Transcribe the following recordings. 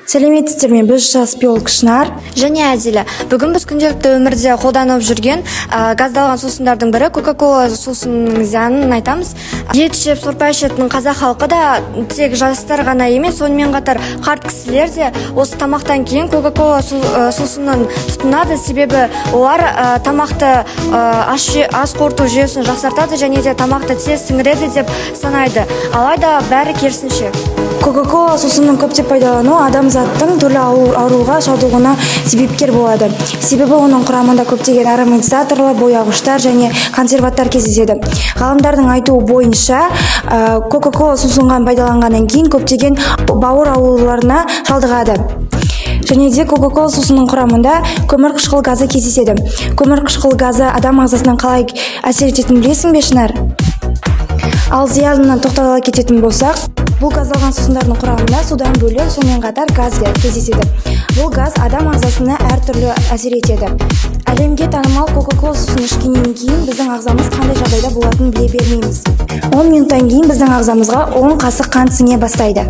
Сәлеметсіздер ме? Біз жас биолог Шынар және Әділі. Бүгін біз күнделікті өмірде қолданып жүрген газдалған сусындардың бірі Кока-Кола сусынының зиянын айтамыз. Ет жеп, сорпа ішетін қазақ халқы да тек жастар ғана емес, сонымен қатар қарт кісілер де осы тамақтан кейін Кока-Кола сусынын тұтынады, себебі олар тамақты ас қорыту жүйесін жақсартады және де тамақты тез сіңіреді деп санайды. Алайда бәрі керісінше. Кока-кола сусынын көптеп пайдалану адамзаттың түрлі ауруға шалдығуына себепкер болады. Себебі оның құрамында көптеген ароматизаторлар, бояғыштар және консерванттар кездеседі. Ғалымдардың айтуы бойынша, Кока-кола сусынған пайдаланғаннан кейін көптеген бауыр ауруларына шалдығады. Және де Кока-кола сусынының құрамында көмірқышқыл газы кездеседі. Көмірқышқыл газы адам ағзасына қалай әсер ететінін білесің бе, Шынар? Ал зиянына тоқтала кететін болсақ, бұл газдалған сусындардың құрамында судан бөлек сонымен қатар газ кездеседі. Бұл газ адам ағзасына әртүрлі әсер етеді. Әлемге танымал Кока-кола сусын ішкеннен кейін біздің ағзамыз қандай жағдайда болатынын біле бермейміз. 10 минуттан кейін біздің ағзамызға 10 қасық қант сіңе бастайды.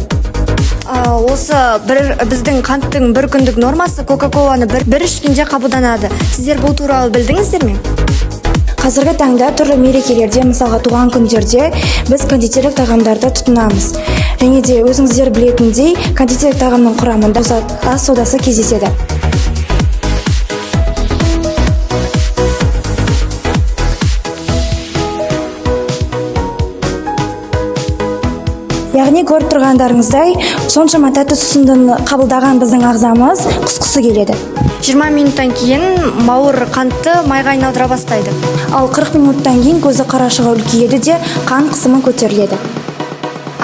Осы бір біздің қанттың бір күндік нормасы Кока-Коланы бір ішкенде қабылданады. Сіздер бұл туралы білдіңіздер ме? Қазіргі таңда түрлі мерекелерде, мысалға туған күндерде біз кондитерлік тағамдарды тұтынамыз. Және де өзіңіздер білетіндей, кондитерлік тағамның құрамында ас содасы кездеседі. Яғни көріп тұрғандарыңыздай, соншама тәтті сусындыны қабылдаған біздің ағзамыз құсқысы келеді. 20 минуттан кейін бауыр қантты майға айналдыра бастайды. Ал 40 минуттан кейін көзі қарашығы үлкейеді де, қан қысымы көтеріледі.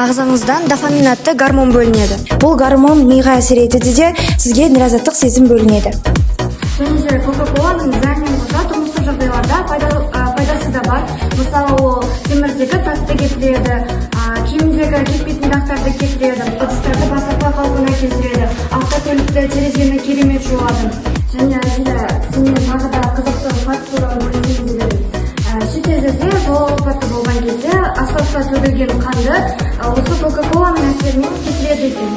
Ағзаңыздан дофамин атты гормон бөлінеді. Бұл гормон миға әсер етеді де, сізге ләззаттық сезім бөлінеді. Және де Кока-Коланың зиянымен қоса тұрмыстық жағдайларда пайдасы да бар. Мысалы, ол темірдегі тасты кетіреді, киімдегі кетпейтін дақтарды кетіреді, ыдыстарды бастапқы қалпына келтіреді, автокөлікті, терезені керемет жуады. Және, Әділі, сенімен тағы да қызықты факт туралы бөліскім деп едім. Шетелдерде жол апаты болған кезде асфальтқа төгілген қанды осы Кока-Коланың әсерімен кетіреді екен.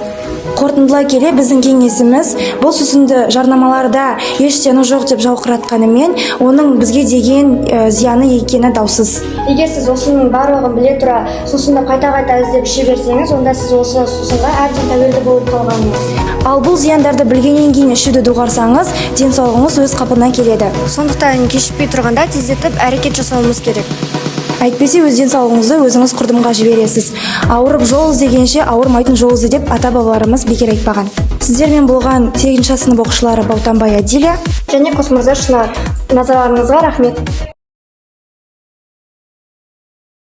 Қорытындылай келе, біздің кеңесіміз: бұл сусынды жарнамаларда еш зияны жоқ деп жауқыратқанымен, оның бізге деген зияны екені даусыз. Егер сіз осының барлығын біле тұра сусынды қайта-қайта іздеп іше берсеңіз, онда сіз осы сусынға әбден тәуелді болып қалғаныңыз. Ал бұл зияндарды білгеннен кейін ішуді доғарсаңыз, денсаулығыңыз өз қалпына келеді. Сондықтан кешікпей тұрғанда тездетіп әрекет жасауымыз керек. Әйтпесе өз денсаулығыңызды өзіңіз құрдымға жібересіз. Ауырып жол іздегенше, ауырмайтын жол ізде деп ата бабаларымыз бекер айтпаған. Сіздермен болған 8 сынып оқушылары Баутанбай Адиля және Қосмырза Шынар. Назарларыңызға рахмет.